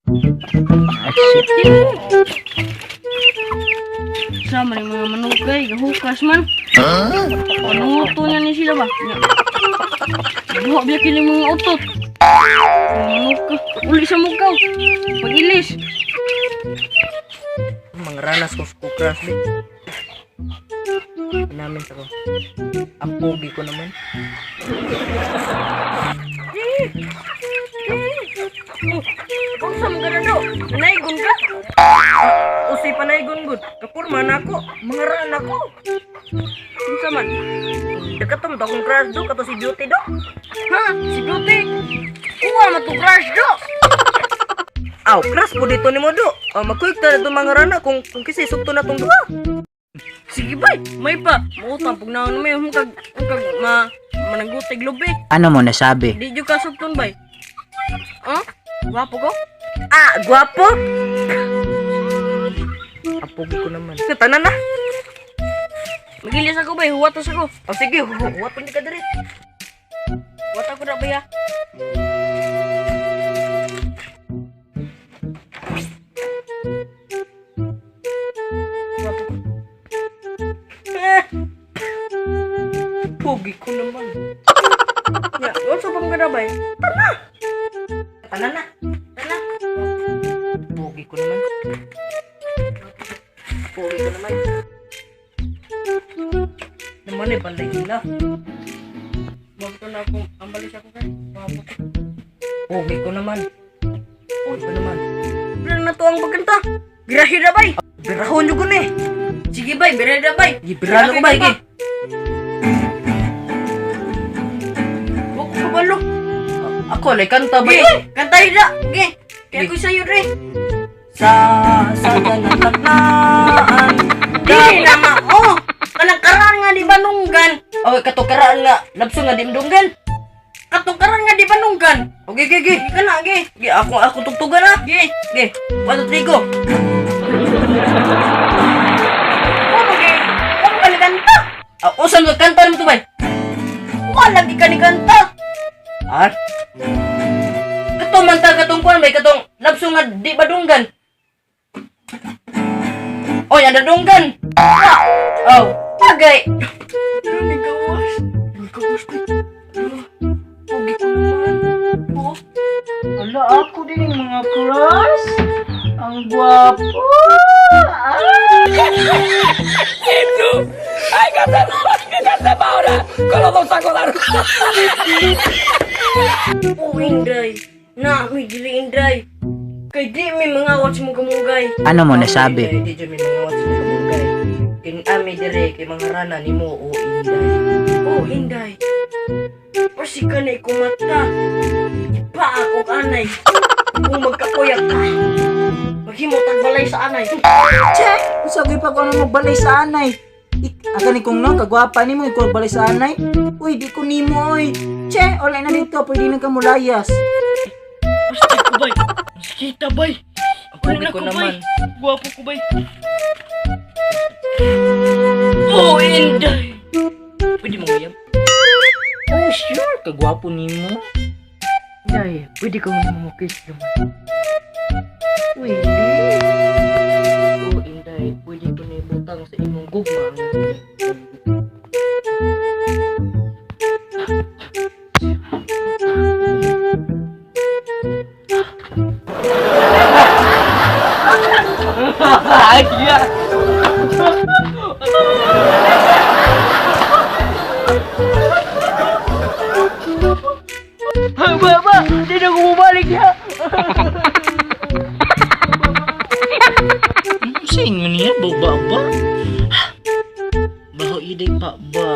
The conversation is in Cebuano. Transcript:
Ah, shit. Sama ni mga manukay, gahukas man. Panuto niya ni sila ba? Nya. Buha biya kini mga utot. Mga manukay. Uli sa mukaw. Pag-ilis. Mangranas ko sa crush bi. Namin sa ko. Ang pogi ko naman. Oh, unsa man ka do? Naigon ka? Usay panay gud. Kapurma na ako. Mangaraan ako. Unsa man? Dakatom to akong crush do kato si Beauty do. Ha? Si Beauty? Kuha man to crush do. Aw, crush po dito nimo do. Oh, magkuyog ta na itong mangarana kung kasi sugto na tong duha. Sige bay, may pa. Mautang pug naon may kag kag ma mananggutig lubi. Ano mo nasabi? Di jud ka sugton bay. Ha? Gwapo ko? Ah, gwapo. Ang pogi ko naman. Sa tanan na. Magilis ako bay, huwatos ako. Oh, sige, huwaton di ka diri. Huwat ako na bay ha. Gwapo ko. Eh. Pogi ko naman. Ya, unsa pa man ka na bay? Tanan na. Tana. Pogi ko naman. Pogi ko naman. Naman eh, panday nila. Bago na ako, ang balis ako kay. Gwapo ko. Pogi ko naman. Pogi ko naman. Pero na to ang pagkanta. Birahi na bay. Birahon nyo ko na eh. Sige bay, birahi na bay. Gibirano ko ba, ige? Wa ko kabalo. Ako, like, kanta ba Ge, yun? kantay na. Ge, kaya Ge. ko sa'yo dre. Sa ganang Dili na mao. Kanang karan nga di banunggan. Oh, katukaraan nga. Labso nga dimdunggan. Katong karan nga di banunggan. Okay, ge, ge. Ge ka na, ge. Ge, ako tugtugan na. Ge. Ge, 1, 2, 3, go. Wa mo ge. Wa mo ka ni kanta. Ah, usan ka, kanta naman to bay. Wa lagi ka ni kanta. Ah. Katong man ta, katong kuan bay, katong labso nga di badunggan. Oy, ang dadunggan. Ah. Oh, tagay. Ni gawas. Ni gawas ko. Pogi ko naman. Oh. Wala ako din yung mga crush. Ang gwapo. Ah! ¡Hay que hacer, hay que hacer ahora! ¡Con los dos sacos de arroz! Oh, Inday. Na, mi dili Inday. Kay di mi mangawat sa mga kamugay. Ano mo nasabi? Di jud mi mga sa kabungkay. Kin ami dire kay mga rana nimo o inday. Oh, Inday. Pasi ka na ikumata. Ipa ako anay. Kung magkakuyak ka. Maghimo tagbalay sa anay. Che, usa gyud pa ko ano magbalay sa anay. Aka ni kung no, kagwapa nimo ikaw balay sa anay. Uy, di ko nimo oy. Che, olay na dito, pwede na ka mulayas. Basta ko bay. Kita bay. Ang pogi Wala ko ko, naman. bay. Gwapo ko bay. Oh, Inday. Pwede mo uyab? Oh, sure, kagwapo nimo. Inday, pwede ko mo kiss naman. Pwede. Oh, Inday, pwede ko na ibutang sa imong gugma. Ba, di na ko bumalik ha. Sa inyo niya, baba ba? Baho iday pa ba?